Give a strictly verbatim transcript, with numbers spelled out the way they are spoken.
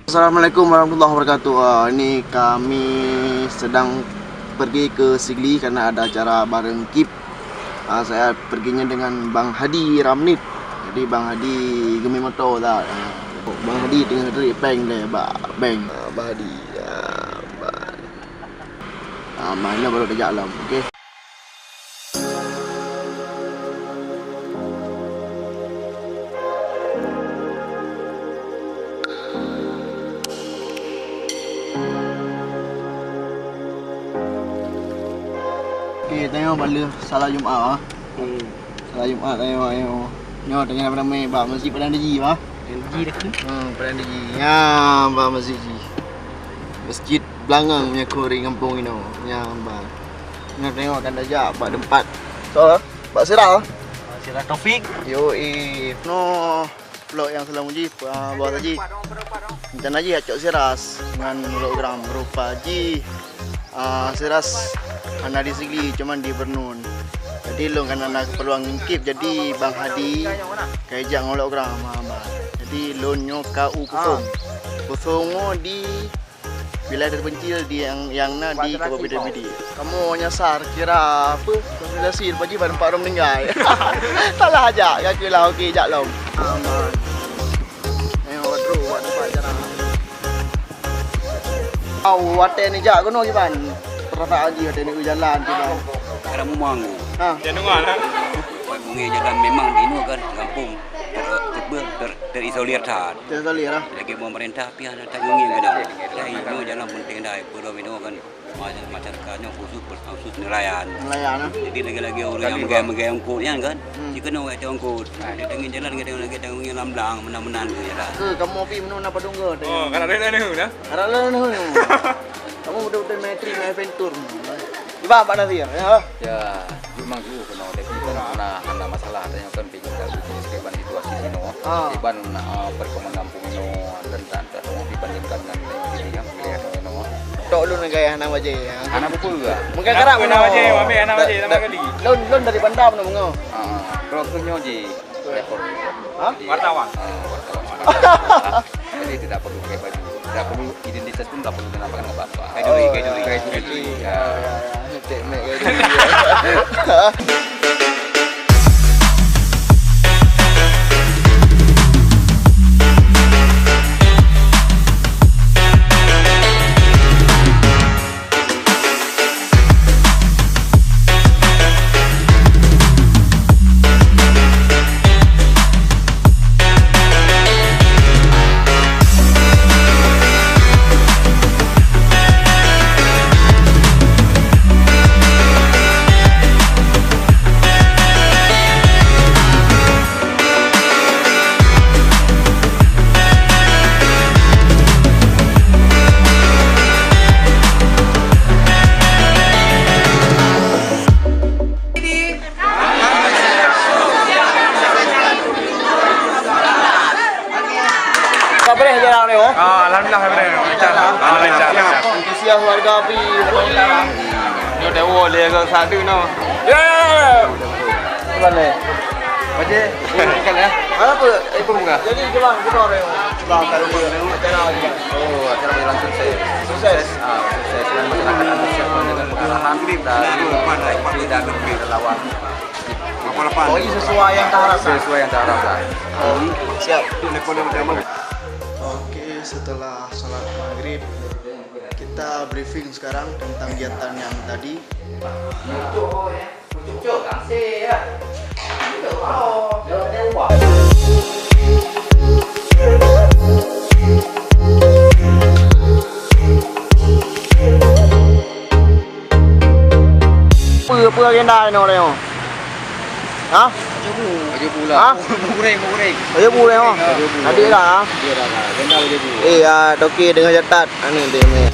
Assalamualaikum warahmatullahi wabarakatuh. Ah, ini kami sedang pergi ke Sigli karena ada acara bareng Kip. Ah, saya perginya dengan Bang Hadi Ramnit. Jadi Bang Hadi geumeung moto lah. Ah, Bang Hadi tengah tarik prank deh, bak bank. Ah, Bang Hadi. Ah, bang. Ah, mana baru dah jalan, okey. Okey, tengok balik salat Jumaat, ah. Hmm. Salat Jumaat, tengok, tengok. Nyoe tengah ramai bak masjid Padang Deji, bah. Padang Deji dah ke? Hmm, Padang Deji. Ya, bak masjid ji. Masjid Beulangong meunyo keu ureueng gampông inoe. Ya, bah. Nyoe tengok akan tajak bak teumpat. So, bak Sira. Sira Taufik. Yo, eh, no. Vlog nyang seulang uji, ah, Bos Haji. Rencana jih acok Siras ngon hologram, rupa jih, ah, Siras hana di Sigli, cuman di Bernun. Jadi lôn kan hana keperluan ngon Kip, jadi Bang Hadi ka ijak ngon hologram, ah, bah. Jadi lôn nyoe ka u Pusong. Pusong nyoe di wilayah terpencil di yang, yang na di Kabupaten Pidie. Kamoe nyasar kira apa? Konsultasi lepas jih bak teumpat ureueng meuninggai. Salah ajak, ka keuh lah, okey, jak lom. Aman. Eh, waduh, buat tempat jalan. Au, watèe neujak keunoe kiban? Perasaan jih watèe neujak jalan kiban? Ada mumang. Ha. Jangan dengar lah. Buat bungai jalan memang di inoe kan, gampông ter-, ter-, ter-, terisolir that. Terisolir, ah. Lagèe pemerintah pih hana tanggong ngieng keunoe. Dah inoe jalan penting dah, peue lom inoe kan. Ma-, masyarakat nyoe khusus, khusus nelayan. Nelayan, ah. Jadi lagèe-lagèe ureueng nyang meugaya-meugaya eungkôt nyan kan. Hmm. Jikeunoe gata eungkôt. Nah, di teungoh jalan gata lagèe tanggong ngieng lam blang, meunan-meunan keuh jalan. Ke kamoe pih meunoe na padum goe? Oh, kan ada lalu dah. Ada lalu. Kamoe betul-betul main trip, main adventure. Iba Pak Nasir, ya. Ya, memang jauh keunoe, tapi kan hana, hana masalah. Tanya kan, bingung tak betul, sekiban situasi sinoe. Ah. Iban, ah, perekonomian gampông inoe, rentan tak tahu dibandingkan dengan di yang wilayah inoe. Tok lôn gaya hana wajah, ya. Hana betul juga. Mungkin kerap hana wajah, ambil hana wajah sama sekali. Lôn, lôn dari Banda pun mengo. Ah, kalau tu nyoji. Rekor. Hah? Jadi, wartawan. Ah, wartawan. Jadi tidak perlu pakai baju. Tidak perlu, identitas pun tidak perlu dinampakkan ke bapak. Kayak duri, kayak duri. Kayak duri. Ya. Ya, ya, ya. Cek mek kayak duri. Ka beureh jalan ni, oh? Ah, alhamdulillah, beureh. Lancar. Ah, lancar, lancar. Antusias warga api. Nyoe dewo lé ke satu no. Ya. Bukan ni. Baca, bukan ya? Apa? Eh, pun bukan. Jadi, keluar, keluar, ya. Keluar, keluar. Acara apa? Oh, acara berlangsung sukses. Sukses. Ah, sukses. Dan masyarakat antusias dengan pengarahan dari P I dan relawan. Pokoknya sesuai yang terharapkan. Sesuai yang terharapkan. Oh, siap. Oke, setelah salat maghrib, kita briefing sekarang tentang kegiatan yang tadi. Peue, peue agenda inoe, inoe? Hah? Baju pula. Hah? Baju goreng, baju goreng. Baju goreng, oh. Baju goreng. Adik lah, ah. Dia dah, dah. Agenda baju goreng. Eh, ah, toke dengan catat. Anu dia, meh.